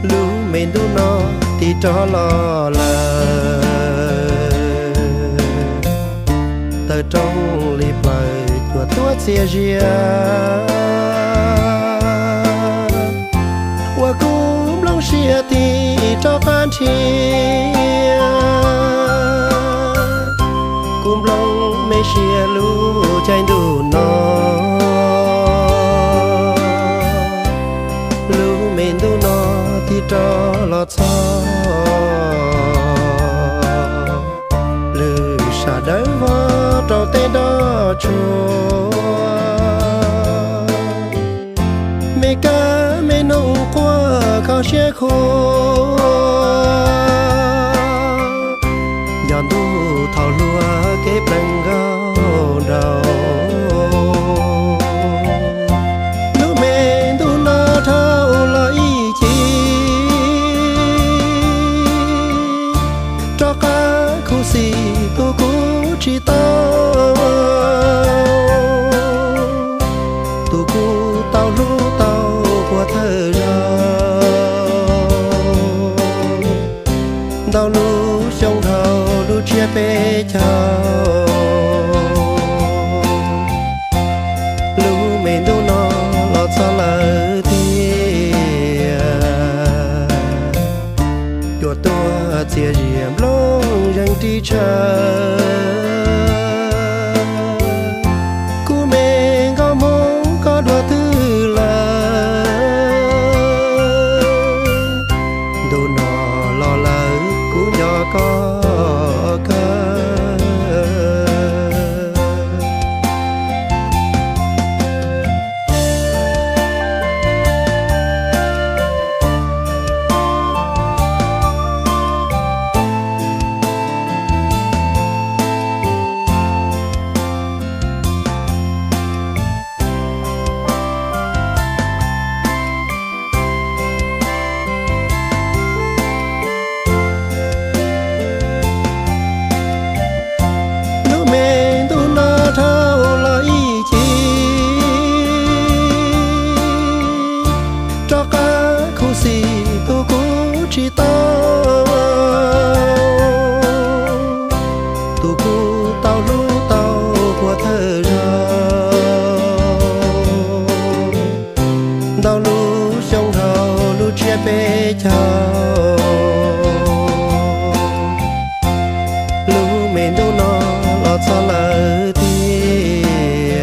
Lub me ntuj no tig rov los lawm, tawm rooj li plaws cuam tuaj txias zias, ua kuv nplooj siab tig rov qab nrhiav. Kuv nplooj me siab lub caij ntuj no, lub me ntuj no tig rov los txog, lwm sab dawb vog rau tej nroj tsuag. Me kab me noog quaj kho siab khuav, yog ntuj thaum hluas kev plees nkauj nraug. Lub me ntuj no dhau los ib chim, rov qab khuv xim tus kuv tsis tau, tus kuv tau hlub tau puag thawj zaug. Ntau lub xyoo dhau lub tsiab peb caug, lub me ntuj no los txog lawm tiag. Cuam tuaj txias zias nplooj zeeg ris tshaw, kuv me nkauj Hmoob koj dua twg lawm? Ntuj no los lawm kuv nco koj kawg. Lub me ntuj no dhau los ib chim, rov qab khuv xim tus kuv tsis tau, tus kuv tau hlub tau puag thawj zaug. Ntau lub xyoo dhau lub tsiab peb caug, lub me ntuj no los txog lawm tiag.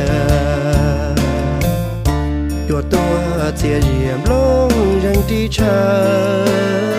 Cuam tuaj txias zias nplooj zeeg ris tshaw,